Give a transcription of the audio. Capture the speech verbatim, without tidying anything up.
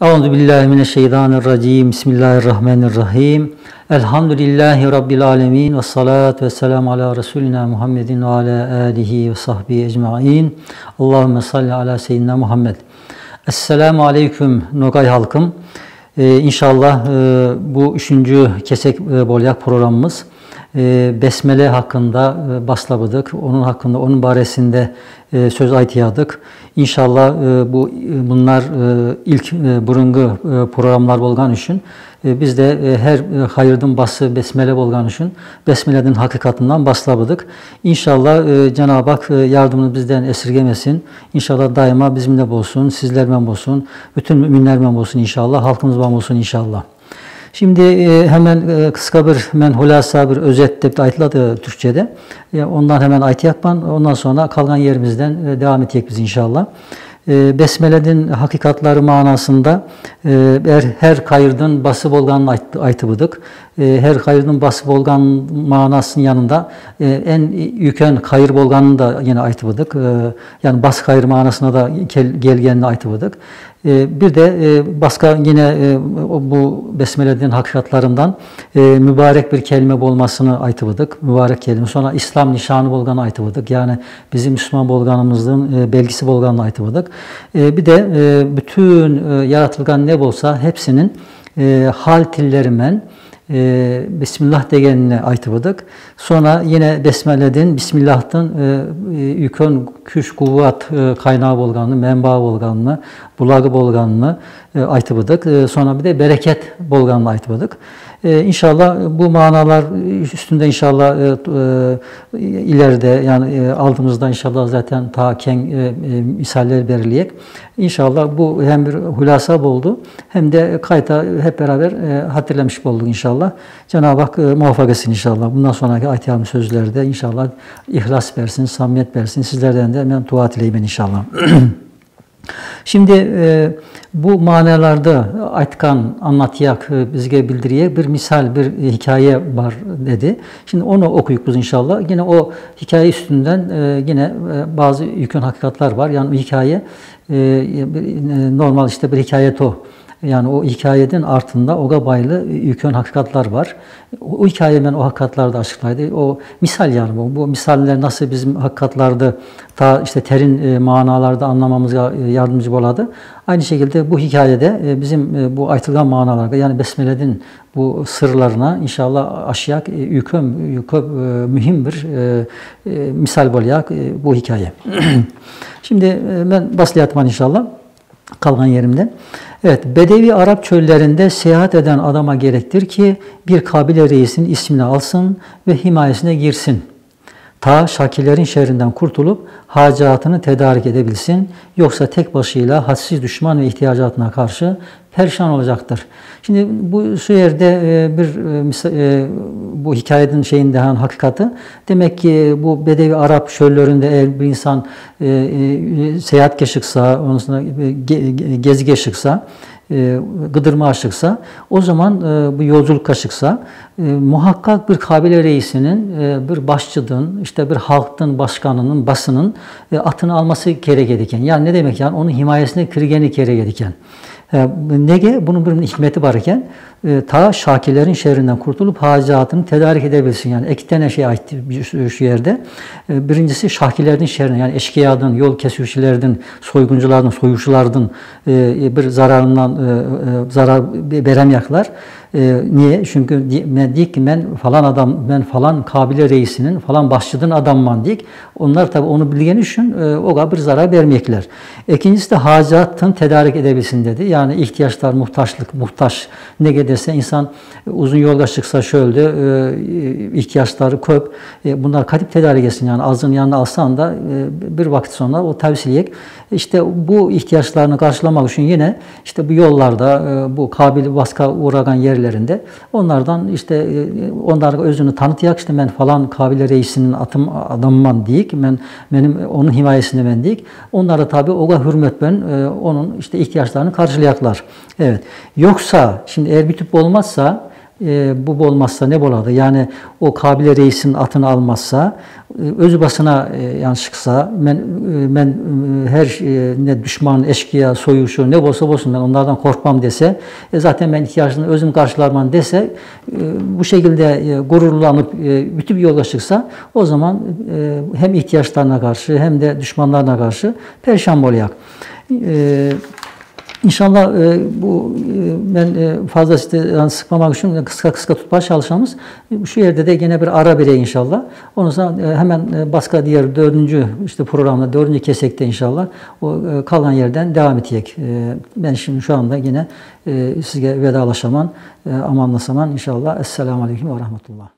أعوذ بالله من الشيطان الرجيم. بسم الله الرحمن الرحيم. الحمد لله رب العالمين. والصلاة والسلام على رسولنا محمد وعلى آله وصحبه أجمعين. اللهم صل على سيدنا محمد. Эссаламу алейкум, ногай халкым. Э, иншалла, э, бу уьшинши кесек, э, болаяк программамыз. Э, бесмеле хакында, э, баслап эдик. Онынъ хакында, онынъ баресинде, э, соьз айтаядык. Иншалла, э, бу, э, бунлар, э, илк, э, бурынгы, э, программалар болган уьшин, э, биз де, э, хер, э, хайырдынъ басы бесмеле болган уьшин бесмелединъ хакикатыннан баслап эдик. Иншалла, э, Дженаб-ы Хак, э, ярдымын бизден эсиргемесин. Иншалла дайыма бизимле болсун, сизлер мен болсун, буьтуьн муьминлер мен болсун иншалла, халкымыз бан болсун иншалла. Шимди, э, хемен, э, кыска бир мен хуласа, бир оьзет деп де айтылады туьркшеде. Э, оннан хемен айтаякпан, оннан сонъра калган еримизден, э, девам этеекпиз иншалла. Э, бесмелединъ хакикатлары манасында, э, хер, хер хайырдынъ басы болганын айт-, айтып эдик. Э, хер хайырдынъ басы болган манасынынъ янында, э, энъ уьйкен хайыр болганын да йине айтып эдик. Э, яни бас хайыр манасына да кел-, гелгенин айтып эдик. Э, бир де, э, баска йине, э, о, бу бесмелединъ хакикатларыннан, э, муьбарек бир келиме болмасыны айтып эдик. Муьбарек келиме. Сонъра ислам нишаны болганын айтып эдик. Яни бизим мусылман болганымыздынъ, э, белгиси болганын айтып эдик. Э, бир де, э, буьтуьн, э, яратылган не болса, хепсининъ, э, хал тиллери мен, э, бисмиллах дегенин айтып эдик. Сонъра йине бесмелединъ, бисмиллахдынъ, э, э, уьйкен куьш, куват, э, кайнагы болганын, менбаы болганын, булагы болганын, э, айтып эдик. Э, сонъра бир де берекет болганын айтып эдик. Э, иншалла бу маналар уьстинде иншалла, э, т-, э, илериде, яни, э, алдымызда иншалла затен та кенъ, э, э, мисаллер берилеек. Иншалла бу хем бир хуласа болды, хем де кайта хеп берабер, э, хатирлемиш болдык иншалла. Дженаб-ы Хак, э, муваффак этсин иншалла. Бундан сонраки айтаягым соьзлерде иншалла ихлас берсин, самимиет берсин. Сизлерден де мен дуа тилеймен иншалла. Шимди, э, бу маналарды айткан, анълатаяк, э, бизге билдиреек бир мисал, бир хикае бар деди. Шимди оны окыйык биз иншалла. Йине о хикае уьстиннен, э, йине, э, базы уьйкен хакикатлар бар. Яни о хикае, э, бир, э, нормал иште бир хикае то. Яни о хикаединъ артында ога байлы уьйкен хакикатлар бар. О хикае мен о хакикатларды ашыклайды. О мисал яни бу. Бу мисаллер насыл бизим хакикатларды та иште терин, э, маналарды анъламамызга, э, ярдымджы болады. Айны шекилде бу хикаеде, э, бизим, э, бу айтылган маналарга, яни бесмелединъ бу сырларына иншалла ашаяк, э, уьйкен, э, коьп, э, муьхим бир, э, э, мисал болаяк, э, бу хикае. Шимди, э, мен баслаятман иншалла. Калган еримде. Evet, bedevi Arap çöllerinde seyahat eden adama gerektir ki bir kabile reisinin ismini alsın ve himayesine girsin. Ta şakirlerin şerrinden kurtulup hacatını tedarik edebilsin. Yoksa tek başıyla hadsiz düşman ve ihtiyacatına karşı perişan olacaktır. Шимди бу, шу ерде, э, бир, э, миса-, э, бу хикаединъ шейинде, хакикаты. Демек ки, бу бедеви арап шоьллеринде эгер бир инсан, э, э, сеяхатке шыкса, ондан сонъра, э, ге-, ге-, гезиге шыкса, э, кыдырмага шыкса, о заман, э, бу йолшылыкка шыкса, э, мухаккак бир кабиле реисининъ, э, бир басшыдынъ, иште бир халктынъ башканынынъ, басынынъ, э, атыны алмасы керек эди экен. Яни не демек яни? Онынъ химаесине киргени керек эди экен. Э, неге? Бунынъ бир хикмети бар экен. Э, ta şakirlerin şerrinden kurtulup hacatını tedarik edebilsin. Яни эки тане шей айтты шу, шу ерде. Э, бириншиси, шакирlerдинъ шерринден, яни эшкыядынъ, йол кесуьвшилердинъ, сойгуншылардынъ, соювшылардынъ, э, э, бир зарарыннан, э, э, зарар бе-, беремеяклар. Э, неге? Чуьнки де-, мен, дейик ки, мен фалан адам, мен фалан кабиле реисининъ, фалан басшыдынъ адамман дейик. Онлар таби оны билгени уьшин, э, ога бир зарар бермееклер. Экиншиси де hacatını tedarik edebilsin деди. Яни ихтиячлар, мухтачлык, мухтач. Неге десе, инсан, э, узын йолга шыкса шоьлде, э, ихтиячлары коьп. Э, бунлар кайтип тедарик этсин, яни азыгын янына алсанъ да, э, бир вакыт сонъра о тавсилеек. Иште бу ихтиячларыны каршыламак уьшин йине иште бу йолларда, э, бу кабиле баска уьреген ерлеринде онлардан иште, э, онларга оьзюн танытаяк, иште мен фалан кабиле реисининъ атым, адамман дейик, мен, меним онынъ химаесиндемен дейик. Онлар да таби ога хуьрмет пен, э, онынъ иште ихтиячларыны каршылаяклар. Evet. Yoksa, шимди эгер буьйтип болмаса, E, bu olmazsa ne boladı? Yani o kabile reisinin atını almazsa, e, özü basına, e, yani çıksa, men, e, men, e, her, e, ne düşman, eşkıya, soyucu, ne olsa olsun, ben onlardan korkmam dese, e, zaten ben ihtiyacını özüm karşılarım dese, e, bu şekilde, e, gururlanıp, e, bütün bir yolda çıksa, o zaman, e, hem ihtiyaçlarına karşı hem de düşmanlarına karşı perişan olacak. E, İnşallah, e, bu, e, ben, e, fazla sizi de, yani, sıkmamak için kıska kıska tutmaya çalışamız. Şu yerde de gene bir ara vereyim inşallah. Ondan sonra, e, hemen, e, başka diğer dördüncü işte programda, dördüncü kesekte inşallah o, e, kalan yerden devam edecek. E, ben şimdi şu anda yine, e, size vedalaşaman, e, amanlasaman inşallah. Esselamu Aleyküm ve Rahmetullah.